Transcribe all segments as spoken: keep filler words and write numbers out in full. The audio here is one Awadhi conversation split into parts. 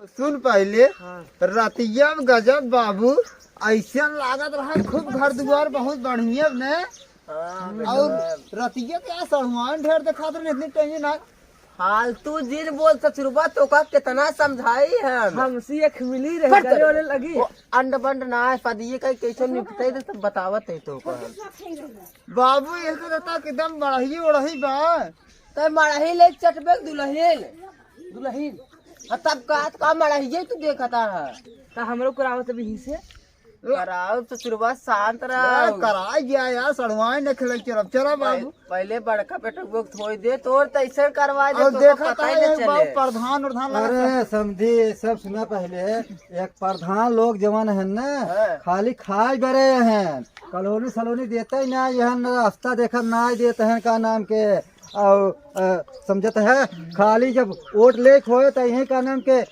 सुन पहिले, हाँ। रतिया में गजब बाबू, ऐसन लागत रहा खूब घर दुआर बहुत बढ़िया ने। हाँ, और बिल्कुल। रतिया के सड़ुआन ढेर देखात रहे, इतनी टेंशन ना। फालतू जिन बोल ससुरबा, तोका कितना समझाई हम। हमसे एक मिली रहे, पर करे वाले लगी। वो अंड बंड ना है, सदिये का कैसे निपटे दे, सब बतावत है तोका। बाबू, ये तो रहता कि एकदम मड़ही उड़ही बा। तो मड़ही ले चटबे दुलहिन। दुलहिन। आ तब का, का मड़हिये तू देखता है? तो हमरो करावत भी ही से। कराओ तो ससुरबा, शांत रहो। कराई गया यार, सड़वाई न खेले, चलो, चलो बाबू। पहले बड़का बेटा को थोड़ी दे, तोर तो ऐसे करवा दे, और तो देखा पता ही था न ये चले। बाबू, प्रधान उरधान लगा अरे था। समधी, सब सुना पहले, एक प्रधान लोग जवन है ना, हाँ। खाली खाए बरे हैं, कॉलोनी सलोनी देते ही ना, यह न रास्ता देखा ना देते हैं, का नाम के, और, अ, समझत है, खाली जब वोट ले खोए तो यही का नाम के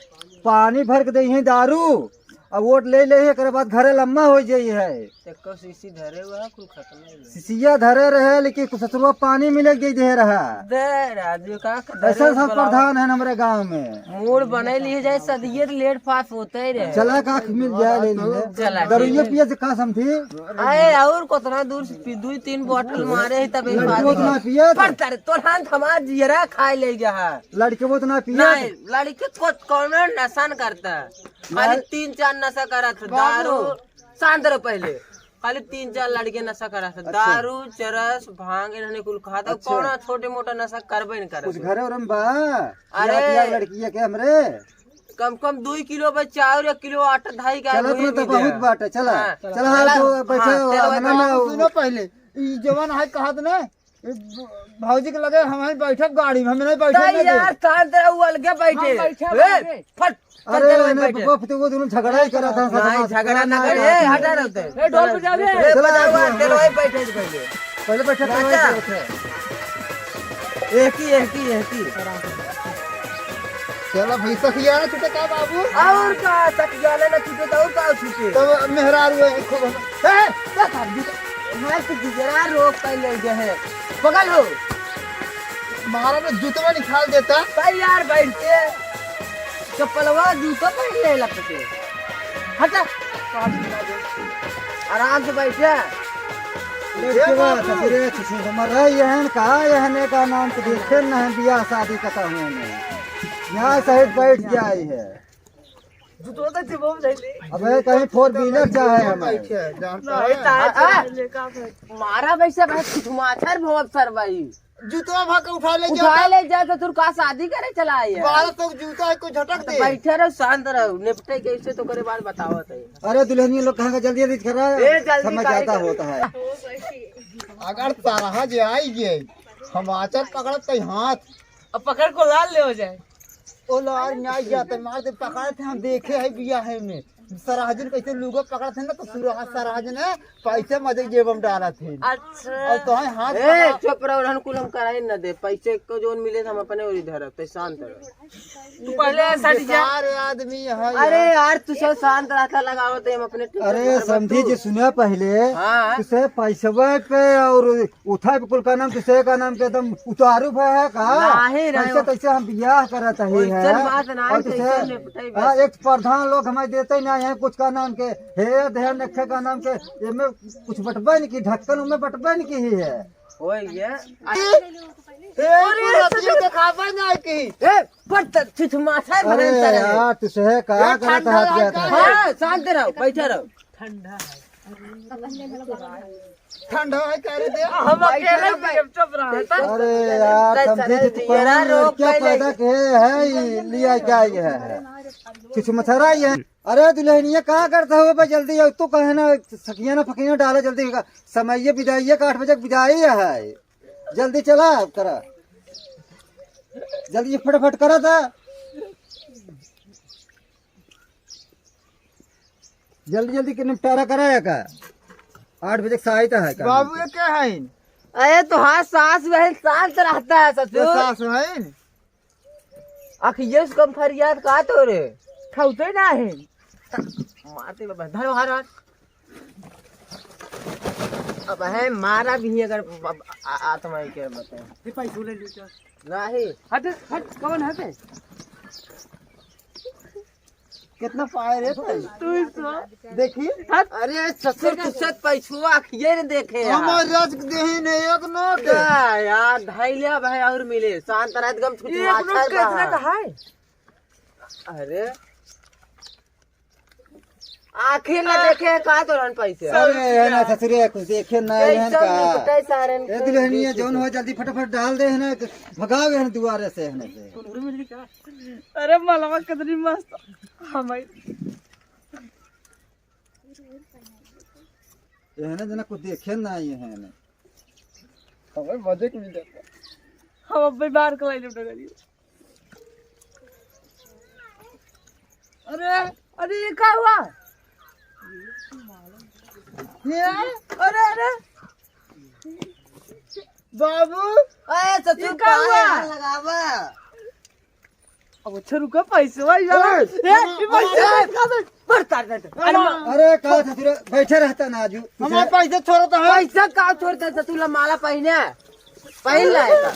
पानी भर के दे, यही दारू, अब वोट ले ले, एकरे बाद घरे लम्मा हो जाई है। एको शीशी धरे हुआ है, कुल खत्म हो गया। शीशिया धरे रहे, लेकिन कुछ ससुरवा पानी मिले के दे रहा। दे राजू का धरे ऐसा सब वाला। प्रधान है हमारे गांव में। मूड बने लिए जाए, सदिये तो लेट पास होते ही रहे। चला का मिल जाए, ले लिए। चला, दरुइया ठीक है। पिए से का समझी? अरे, और कितना दूर से पी-, दो तीन बोतल मारे ही तब एक लड़की बात उतना है। पिए तो? पर तर-, तोर हाथ हमार जियरा खाए ले गया है। लड़के वो तो ना पिए। नहीं, लड़के को कौनो नशा न करता है। खाली यार। तीन चार नशा करत है। बाबू। दारू, शांत रहो पहले। खाली तीन चार लड़के नशा करत है। अच्छा। दारू, चरस, भांग, इन्हने कुल खाता है। अच्छा। कौनो छोटे मोटा नशा करबे न करत कुछ है। घरे उरे में बा? अरे। यार, यार, लड़किया के हमरे? कम कम दो किलो बा चाउर, एक किलो आटा, ढाई का चलत वही ना तो भी बहुत दे। बाटे, चला। हाँ। चला, चला। हाँ, तो बैठे हाँ, हो, चलो, आंगन बैठो। में हो। सुनो पहले, ई जवान है कहत ना, भौजी के लगे हम ही बैठब गाड़ी में, हम नहीं बैठब तो ना दे। यार, शांत रहो, वो अलगे बैठे। हम बैठब ए, आगे। फट, अरे, फट, चलो, नहीं, बैठे। बफ, तो वो दोनों झगड़ा ही करा था, नहीं, झगड़ा ना करे, ए, हटा रहते। ए, डोल बजाओ रे। ए, चलो, बजाओ, चलो। चलो, ए, बैठे, बैठे। पहले बैठे, पहले बैठा। बैठे। एक ही, एक ही, एक ही। चलो भाई, सखिया ना छूटे का बाबू? और का, सखिया ना छूटे तो और का छूटे? तब मेहरारू है, खूब ए, का कर दी? मैं तो गुजरा रोक कर ले गए हैं। पकड़ लो। मारा में जूतवा निकाल देता। भाई यार, बैठ के चप्पलवा जूता पहन ले लपटे। हटा। आराम से बैठ जा। अरे ये के बात है, बाबू। अरे छुछू, हमारा यहन का, यहने का नाम तो देखे नहीं, बियाह शादी का तो हुए नहीं। यहाँ सहित बैठ जाई है। जूतवा तो चिबोम जाइले। अबे कहीं four wheeler चाहे हमें। बैठे, जानता नहीं, है? तार आ, आ। चले का भाई। मारा वैसे भाई, कुछ माछर भोग सर भाई। जूतवा भा के उठा ले उठा जाता। ले जा तो तू का शादी करे चला आया? बारह सौ जूता है, कोई झटक तो दे। बैठे रहो, शांत रहो, निपटे कैसे तो करे बात बतावत है। अरे दुल्हनिया लोग कहाँ का जल्दी जल्दी करा, ए, जल्दी समय काहे ज्यादा करे? होता है। अगर तरह जे आई गए, हम आचर पकड़त कहीं हाथ। अब पकड़ को लाल ले हो जाए। ओ लाल न्याय जाते मार दे पकड़ते हम देखे है बिया है में। सराजन कैसे लुगा पकड़त है ना, तो सुरहा सराजन है, पैसे मजे जेब में डालत है। अच्छा। और तो है हाथ ए, पकड़ा। चुप रहो, उन्हन कुल हम कराई न दे। पैसे को जोन मिले हम अपने ओरी धरब, तो शांत रहो। तू पहले सट जा। बेकार आदमी है अरे यार। यार, तू सब शांत रहता, लगावत है हम अपने अरे समधी जी, सुना पहले। हाँ। तुसे पैसवे पे और उठा पे कुल का नाम, तुसे का नाम के एकदम उतारू भय है का? नाहीं रहे। कैसे, कैसे हम बियाह करत ही वैसन है? बात ना और है, तुसे, कैसे निपटाई हाँ, बस? एक प्रधान लोग हमें देते ही ना है कुछ का नाम के, हे ध्यान रखे का नाम के, एमे कुछ बटबे नहीं की, ढक्कन में बटबे नहीं की ही है। होई गया। ए, ए, अरे, पूरा चीज दिखावे ना की। ए, पट, छुछ माछा अरे भयंकर है। यार, तुसे का ये करत ठंडा हाथ है गया का? था? हाँ, शांत रहो, बैठे रहो। ठंडा है। ठंडा है, कह रहे थे। हम अकेले बैठे रहो, पियब, चुप रहो। अरे यार, समझे तो कौन लड़कियां पैदा के है, ये लिया क्या ये है? कुछ मछरा ही है। अरे दुल्हनिया, का करता हो बे? जल्दी आओ, तू कहे ना, सखिया ना फकिया डाला जल्दी का। समय ये विदाई है, आठ बजे की विदाई है। जल्दी चला, करा। जल्दी फटाफट करा था। जल्दी, जल्दी के निपटारा कराया का? आठ बजे के साइत है का? बाबू, ये क्या है? अरे, तो हाँ, सास बहन शांत रहता है, ये ससुर। सास बहन? अखिये से कम फरियाद का तो रे? खाउते ना है। मारते बाबा, धर बाहर, बाहर। अब है, मारा भी अगर ब-, आ-, आत्मा ही क्या बताए। ये पैसों ले लीजिए। नहीं। हट, हट, कौन हटे? कितना पाए रे भाई? तू ही सो। देखी। अरे ससुर, तुझसे पैसवा अखिए ने देखे यार। हमार रच देही ने एक नोट। का यार, धैलिया भाई और मिले। शांत रह, एकदम छुटवा एक नोट कितना का है? अरे, आँखी में देखे का तोरन पैसे? अरे, है ना ससुरे, कुछ देखे ना, है ना का? ए दुल्हनिया, जौन हो, जल्दी फटाफट डाल दे, है ना, भगाओ, है ना, दुआरे से, है ना से। अरे, मलवा कितनी मस्त। हमारी। ये है ना, जना कुछ देखे ना, ये है ना। हमें मजे के मिल जाता। हम अब बाहर को लाई लूटा करिए। अरे, अरे, ये का हुआ? ये, अरे, अरे। बाबू, अरे, ससुर, ये का हुआ? लगावा। अब अच्छा रुका, पैसे भाई, ए, ए, पैसे, पैसे। अरे, का ससुर, बैठे रहता ना आजू। हमारे पैसे छोड़ता है। पैसा का छोड़ता है, ससुर ला माला पहने। पहन लाए का?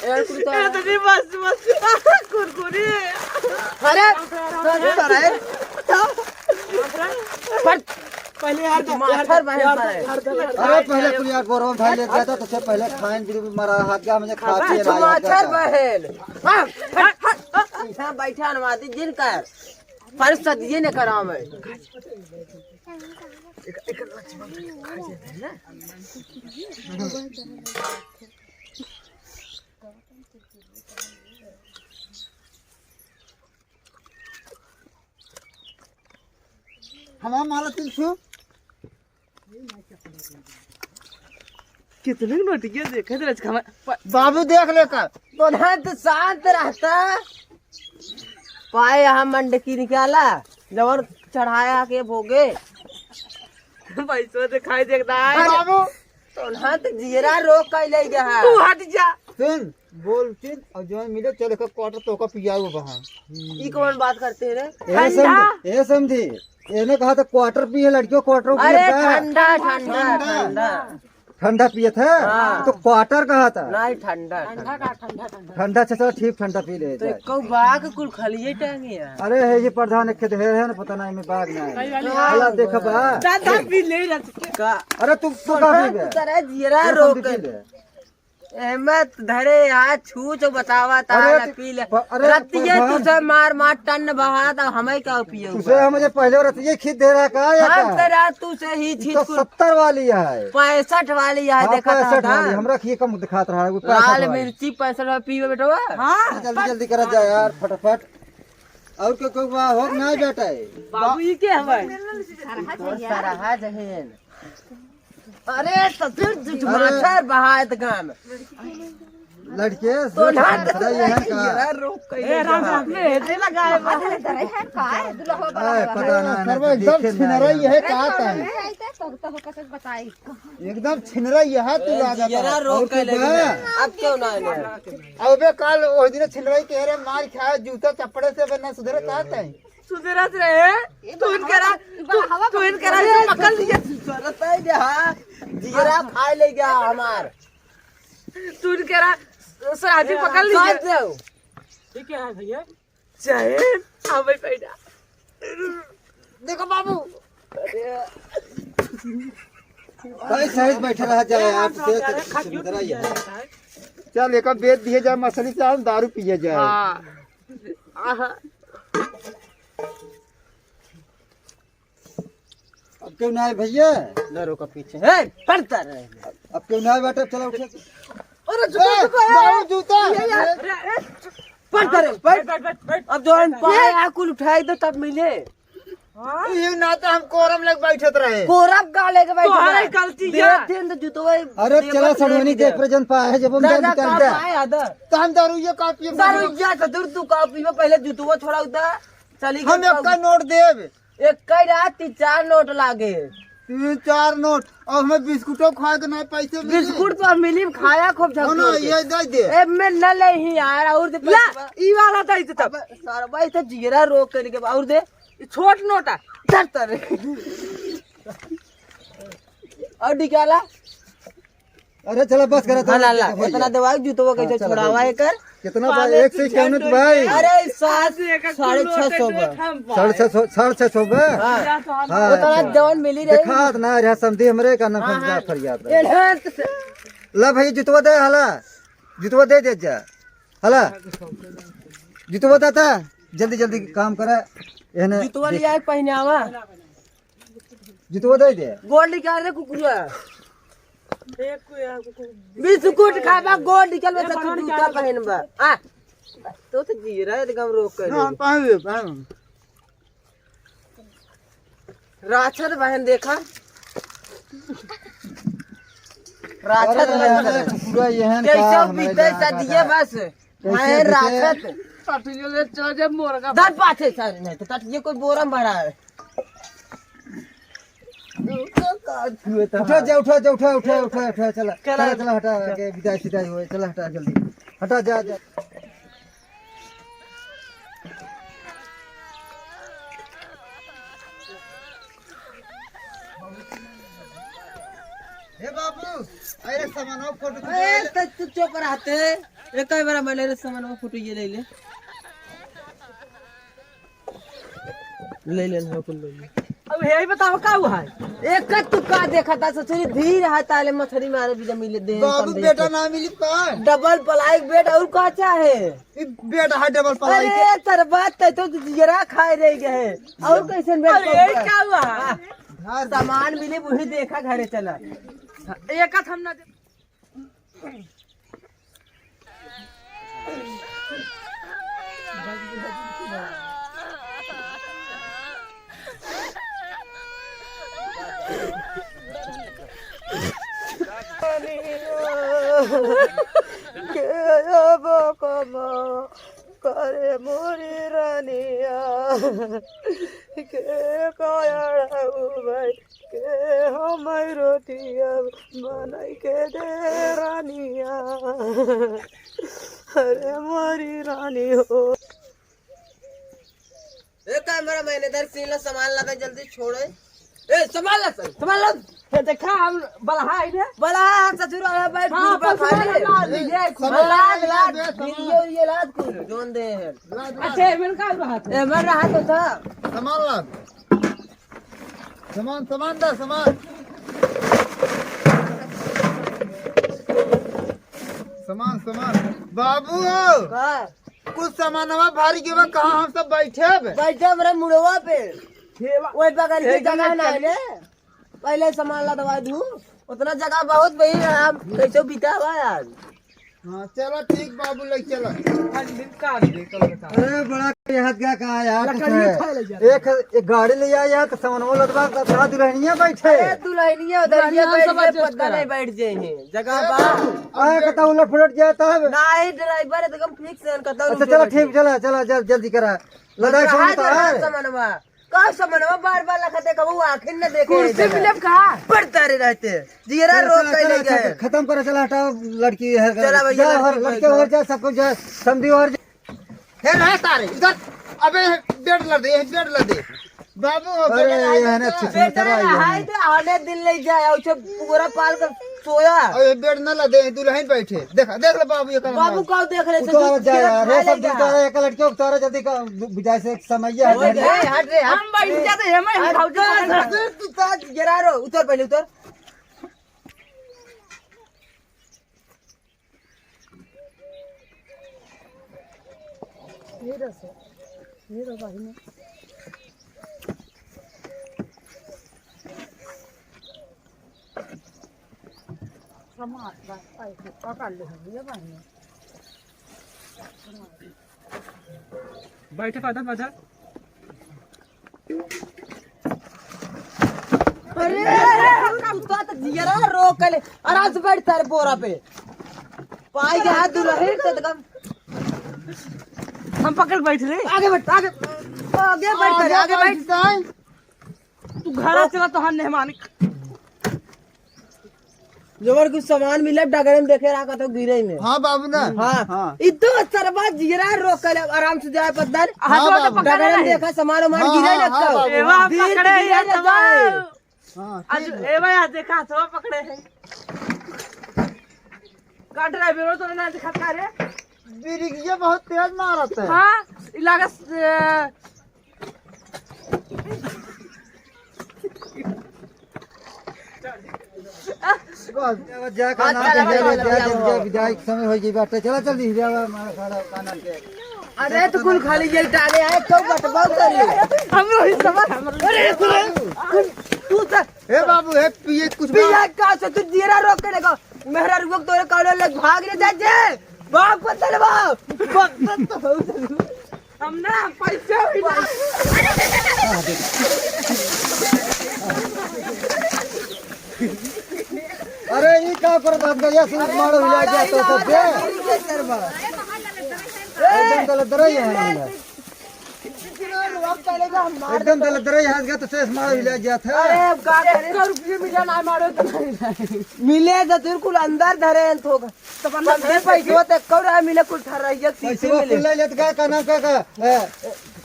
ए, कुर्ता। ए, तो नहीं, बस, बस। कुरकुरे। अरे, अरे। पर पहले यार, माथर बहन यार, पर है। यार, यार, अरे, पहले कुल यार, गोरवा भाई ले गया था, तो उससे पहले खाइन बीड़ी मारा, हाथ गया, मुझे खा पिए ना, यार, माथर बहन। हाँ, हट, हट, हट। यहाँ बैठा अनुवादी जिन कर। फर्श सदिये ने करावे। हमार माला तीन सौ। कितने नोटिया देखे थे आज। बाबू देख ले का। तो ना तो शांत रहता। पाए यहाँ मंडकी निकाला, जवन चढ़ाया के भोगे। पैसवा दिखाई देखता है। बाबू। तो ना तो जियरा रोक कर ले गया है। तू हट जा। सुन, बोल चीज और जौन मिले, चल एक क्वार्टर तो का पियाऊ बहा। ई कौन बात करते हैं रे? ए ठंडा। समधी, ए समधी, एने कहा था क्वार्टर पिए, लड़कियों क्वार्टर पिए अरे का? ठंडा, ठंडा, ठंडा। ठंडा। ठंडा पिए थे? हाँ। तो क्वार्टर कहा था? नहीं, ठंडा, ठंडा। ठंडा, अच्छा, चलो ठीक, ठंडा पी ले तो जाए। कौ बाग कुल खलिए टांगे यार। अरे है ये प्रधान एक खेत है, है ना, पता नहीं मैं बाग ना है। कई वाली चला हाँ। देखा बा। दादा पी ले रहा तू। का? अरे तू, तू का पी बे? तेरा जियरा ये रोक समधी पी ले। एमे धरे हाथ छू जो बतावा ता अरे ना तू, पी ले। प-, अरे रतिये प्रधान। तुसे मार मार टन बहा ता हमें क्या पिए तुसे हुआ? हमें पहले रतिये खींच दे रहा का या हम का? तो रात तुसे ही ई छींच तो कुल सत्तर वाली है। पैंसठ वाली है, हाँ, देखा था पैंसठ वाली। हम। हमरा खिए कम दिखात रहा है, वो पैंसठ लाल वाली। मिर्ची पैंसठ वाली पीवे बेटवा। हाँ। जल्दी जल्दी करा जाए यार, फटाफट। और के कोई बा हो ना बेटा है? बाबू, ई के हवे? सरहा जहेन। अरे ससुर, जुठमाछर बहायत गाम। लड़के, तो ना जुठमाछर ये है का? ये रोक कइले ए, राम, बा। राम, में हेडे लगाए बा। अरे, डरे है का? दुल्हा ए, बड़ा पता ना, ना, सरवा तो एकदम देखे ना छिनरा यार। ये है का अरे, ताई? है, है, तो, तो, तो, बताई। एकदम छिनरा ये है तू ए, लागत जियरा है। रोक और कइले कुछ बा? अब क्यों ना आइले? अबे काल ओह दिन छिनरा के रे मार खाए जूता चपड़े से बे ना सुधरे का ताई? सुधरत रहे। ये तू बा-, इनकरा, हवा, तू, हवा तू बा-, इनकरा से पकड़ लिया। सुधरत है जा। जिगरा खाए ले गया हमार। तू इनकरा सराजी हाँ, पकड़ लीजिए। साथ जाओ। ठीक है भैया। जय। हाँ भाई, पैदा। देखो बाबू। अरे। भाई, सही बैठे रहा जाए, आप से तो सुंदर ही है। चल, एक बेच दिए जाए, मछली से हम दारू पिए जाए। हाँ। आहा। अब क्यों ना आए भैया? ना रोका पीछे। हे, पड़ता रहे। अब क्यों ना आए बेटा, चलो उठे। अरे, ए, जूता, जूता। बाबू, जूता। ये, ये, अरे, ए, पड़ता रहे, बैठ, बैठ। बैठ, बैठ, बैठ। अब जो हम ये पाए, आ कुल उठाए दो, तब मिले। हाँ? ये ना तो हम कोरम लेके बैठत रहे। कोरम का लेके बैठत तुम्हारे रहे? गलती देख क्या? दिन तो जूतवा अरे देवत चला नहीं सड़वनी दिया। देख प्रेजेंट पाए है जब हम दादा दारू का निकालते हैं। पाए आदर? तो हम दारू ये का पिए? दारू या तो दूर तू का पीवे पहले जूतवा छोड़ा उता। चली हम गई एक का नोट देब। एक कई रात तीन चार नोट लागे। तीन चार नोट और हमें बिस्कुटो खाए के नहीं पैसे मिले। बिस्कुट तो हम मिली खाया खूब हो ना, झकझोर के। ये दे दे। ए, मैं न ले ही यार, और दे ला, पैसा। ई वाला दे दे तब। अबे, सारा भाई तो जियरा रोक करके और दे। छोट नोट आ। धर तर। और निकाला। अरे चला बस करा, हाँ, ला, ला, इतना देवा, जूतवा कैसे हाँ, चला, छोड़ावा दे। एकर? कितना बा? एक सौ इक्यावन तो भाई। अरे, सात, साढ़े छह सौ बा। साढ़े छह सौ, साढ़े छह सौ बा? हाँ। हाँ, उतना अच्छा। जवन मिली रही। देखात ना रहा समधी हमरे का ना हाँ, हाँ। फरियाद। ला भाई, जुतवा दे, हला। जुतवा दे दे जा। हला। जुतवा दे ता। जल्दी, जल्दी काम करे। एहने जुतवा लिया, पहनावा। जुतवा दे दे। गोड़ निकाल रे कुकुरा। बिस्कुट खाबा, गोड़ निकलबे, तो तू जूता पहनबा। आ, तो, तो जीरा एकदम रोक कर हाँ, दे। पहन ले, पहन। राक्षस बहन देखा। राक्षस अरे बहन यार, देखा। कुकुरा एहन कैसे का हमरे बीते गाँव का सदिये का। बस। कैसे मैं बीते? राक्षस। टटिये ले चल जा मोर का। दर पाछे सारे नहीं तो टटिये कोई बोरम भरा है। उठा जा, उठा जा, उठा, उठा, उठा, उठा, चला। चला। चला, चला, हटा, आगे विदाई सिदाई होए, चला, हटा जल्दी। हटा, जा, जा। हे बाबू, अरे सामानवा फोटो ए, खींचवा ले। त तू चुप रहते। एक ही बार मैंने रे सामानवा फोटो ये ले ले। ले ले, हाँ, कुल ले ले। अब यही बताओ का हुआ है? एक तू का देखा था ससुरी, धीर है ताले मछरी मारे भी मिले दे बाबू, कम दे बेटा के। ना मिली का? डबल पलाई बेड और का चाहे? ई बेड है डबल पलाई के। अरे, तर बात तै तो जरा खाए रह गए। और कैसे बेड अरे, कौन यही का? का हुआ है? हाँ, सामान मिले वही देखा घरे चला। एक हम ना दे- के अब कमा करे मोरी रानिया, के काया भाई के हमर रोटिया बनाई के दे रानिया। अरे मोरी रानी हो। ए, कैमरा मैन, इधर से ला, सामान ला दे, जल्दी छोड़े। ए, सामान ला सर, सामान ला। ए, देखा, हम बलहा है ना? बलहा, हम ससुर वाला बैठ हाँ, बुढ़बा पर सामान खाली। ला, ले, ले, सामान लाद, ला, लाद, सामान वीडियो, ये लाद कुल, जोन दे हैं। लाद, लाद। अच्छा, एमन का रहा था? एमन रहा तो था। सामान ला। सामान, सामान दा, सामान। सामान, सामान। बाबू हो। का? कुछ सामानवा भारी के बा, कहाँ हम सब बैठे बे? बैठे हमरे मुड़वा पे। ठेला। ओए बगल के एक जगह जगह ना चल। ले। पहले सामान लदवा दू। उतना जगह बहुत बही है, हम कैसे बितावा यार? हाँ, चला ठीक बाबू, ले चला। अरे बड़ा के हाथ गया कहाँ यार, कुछ लकड़िया है। उठा ले जा। एक, एक गाड़ी ले आया यार, तो सामानवा लदवा, तो कहाँ दुल्हनिया बैठे? अरे दुल्हनिया उधर दुल्हनिया ये हम बैठ सब के adjust पता करा। नहीं बैठ जाए हैं, जगह बा। आए कतौ उलट पुलट जाए तब। नहीं, ड्राइवर एकदम फिक्स है, कतौ अच्छा, रुके चला बैठे। ठीक, चला, चला, जल-, जल्दी करा। लदाई अब फोन कहाँ उतार। जरा सामानवा? का समनवा बार बार लखत है, कबहू आखिर न देखे कुर्सी इधर। मिलब का? पड़ता रे रहते। जियरा चला, रोक चला, के ले चला, गए। खत्म करो, चला हटाओ, लड़की है। चला भैया, जा, लड़की हर, लड़के बैठो। हर जा, सब कुछ जा, समधी हर जा। हे रहे तारे, इधर, अबे बेड ला दे, बेड ला दे। बाबू हो, अरे, बेड ला ये है ना, दे। छिछली बेड तरह ला ये है। हाय दे, आने दिन ले जाए, और सब पूरा पाल कर सोया। अरे बेड ना ला दे, दुल्हन बैठे। देख, देख ले बाबू, ये कर बाबू मार। का देख ले, उतारा जा यार, रे सब उतारा, एक लड़के उतारा जल्दी का, बुझाए से समय है। ओए, ए, हट रे, हट। हम बैठ जाते हैं, मैं, हम हट, भाऊजी हट, पकड़ हट, तू ताज गिरा रो, उतर पहले उतर। ये रस, ये रस भाई ने। समाज बा, पैसे पकड़ ले हम, ये बहिनी। बैठे, पैदल, पैदल। अरे, कुत्ता तो जियरा रोक ले। आराम से बैठ तारे बोरा पे। पाई गया दुल्हन तो एकदम। हम पकड़ के बैठ रहे। आगे बैठ, आगे। आगे बैठ तारे, आगे बैठ। तू घरा चला, तोहार मेहमान। जबर कुछ सामान मिले, डगरे में देखे रहा, कतो गिरे में। हाँ बाबू ना। हाँ। हाँ। ई तो सरबा जियरा रोक ले, आराम से जाए पद्दर। हाँ बाबू। डगरे में देखा, सामान वामान हाँ, गिरे हाँ, न हाँ तो। बाबू। एवा धीरे पकड़े धीरे ये न तो जाए। हाँ, आज ठीक बा। एवा यार देखा, तो पकड़े है। का ड्राइवर तो ना दिखा का रे? बिरिगिया बहुत तेज मारत है। हाँ, ई लागत, अ, बस। जा, जा, का नाम के, जा, जा, जा, जा, विदाई के समय हो गई बाटे। चला, चल, जा, हमारा सारा का नाम के। अरे, तू कुल खाली ये डाले है, तो बटवा कर ले। हमरो हिस्सा, हमरो। अरे, तू, तू, तू तो ए बाबू, हे पिए कुछ पिया बात। का से तू जीरा रोक के देखो। मेहरा रुक तोरे कौनो लग भाग ले जा जे। भाग पत्थर बा। भाग पत्थर। हम ना, हम पैसे भी ना। अरे, ई का करत हन? गया से मारो हिला गया तो सब दे। एकदम गलत रही है हम लोग। एकदम गलत रही है, गया तो शेष मारो हिला गया था। अरे, अब का करे? एक सौ रुपये मिले ना मारो तो नहीं। मिले तो बिल्कुल अंदर धरे हैं थोक। तो बंदा पंद्रह पैसे होते, कौन रहा मिले कुल ठहरा, ये तीस पैसे मिले। कुल ले लेत का, का नाम का, का, ए,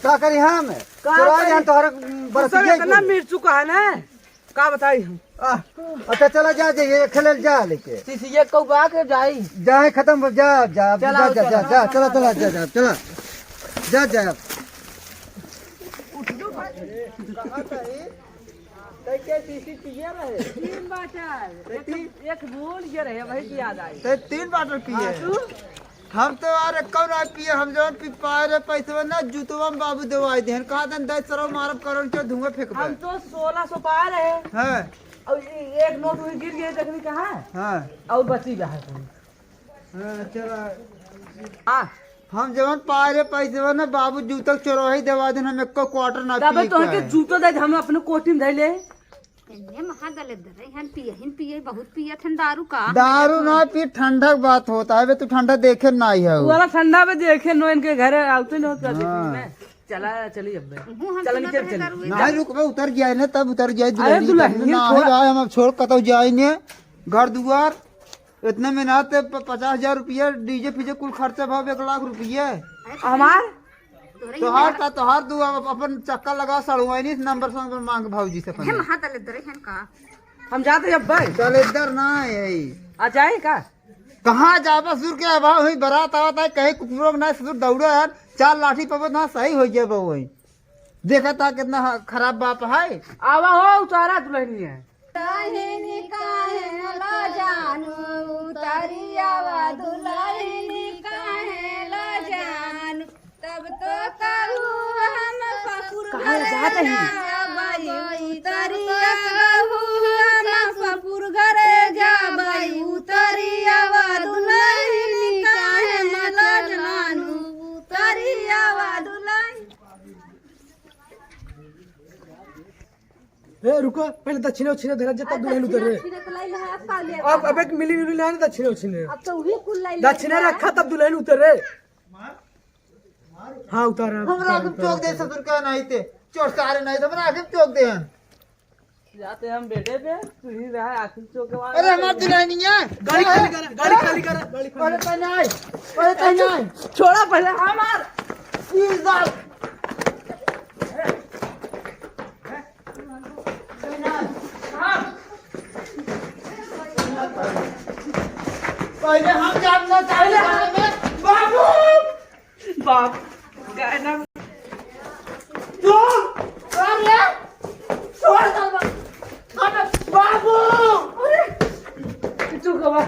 का करी हम? का चोरा करी? जान तोहरे बरस कुछ गया इतना कुल। मिर्चू का है ना? का बताई हम? आ, अच्छा, चला जा, जा, ये खेलल जा लेके। सीसी ये कौआ के जाई। जाए खत्म, जा, जा, चला, जा, जा, चला। जा, जा, चला, चला, जा, जा, चला। जा, जा। तै के सीसी पिए रहे? तीन बाटल। तै एक, तीन? एक भूल ये रहे, वही की याद आई। तै तीन बाटल पिए? हाँ, तू? हम तो यार एक्को ना पिए, हम जवन पी पाए रहे पैसवा ना, जूतवा में बाबू देवाई देहन। कहा तन दस सरव मारब करोड़ के धुआं फेंकबे। हम तो सोलह सौ पाए रहे। हाँ। और ए-, एक नोट वही गिर गए, देखनी कहाँ? हाँ। और बची रहा है। हाँ, चला। हाँ। हम जवन पाए रहे पैसवा ना, बाबू जूता चोरवाई देवा देन, हम एक्को क्वार्टर ना तबे पी तोहके पाए। जूतो दे, हम अपने कोठी में धइले। एन्ने महा दलिद्दर है, हम पिए, हम पिए, बहुत पिए थन दारू का। दारू ना पी, ठंडा के बात होता है, बे तू ठंडा देखे ना आई है। तू वाला ठंडा में देखे नो, इनके घरे आउते न होत कभी हाँ। में। चला, चली अब बे। मुँह हम चला, सुनत निकल, रहे चल। दारू ना, रुक बे, उतर जाए ना, तब उतर जाए, अरे दुल्हनिया दुल्हन, ना छोड़ा। है भाई, हम अब छोड़ कतौ जाए ने, घर दुआर, इतने में ना ते प-, पचास हजार रुपया, डीजे फीजे कुल खर्चा भाव एक लाख रुपया। अरे हमार? तोहरे तोहार यहाँ का, तोहार तू अब अपन चक्कर लगा, सड़ुआइनी से नंबर संबर मांग भौजी से हे पहले। महा दलिद्दर हन का? हम जाते अब भाई। दलिद्दर ना है। आ जाए का? कहाँ जाबा सुर के अभाव हुई, बारात आवत है, कहीं कुकुरों के ना ससुर दौड़े है, चार लाठी पबत ना सही हो गया बा वही। देखा था कितना ह-, खराब बाप है। आवा हो उतारा दुल्हनिया। दुलहिन काहे न ला जानू, उतरी आवा दुलहिन काहे ला जानू। तब तो कहू हम ससुर कहाँ घर जात है? जाबई, उतरी आवा हम ससुर घर जाबई, उतरी आवा दुलहिन काहे न ला जानू, उतरी आवा दुलहिन। ए, रुको, पहले दक्षिणा उक्षिणा धरा, जब तक दुल्हन उतर रे। दक्षिणा तो लाई है, अब का ले अब, अब एक मिली मिली लाए ना दक्षिणा उक्षिणा। अब तो वही कुल लाई दक्षिणा है। रखा, तब दुल्हन उतर रे। हाँ, उतारा, हमरा उतारा, के उतारा, चौक दे उतारा। ससुर का नहीं ते, चोर सारे नहीं, हमरा के चौक दे हैं। जाते हम बेटे पे, तू ही रहा आखिर चौक के बाद। अरे, हमार दुल्हनिया। गाड़ी खाली करा, गाड़ी खाली करा, गाड़ी खाली अरे, करा। तै नहीं, अरे, तै नहीं। छोड़ा पहले हमार। ई बात। पहले हम जानना चाहिए बाबू। बाप, गाय ना। छोड़, छोड़ रे, छोड़ दे बा-, अबे बाबू। अरे, तू कबा।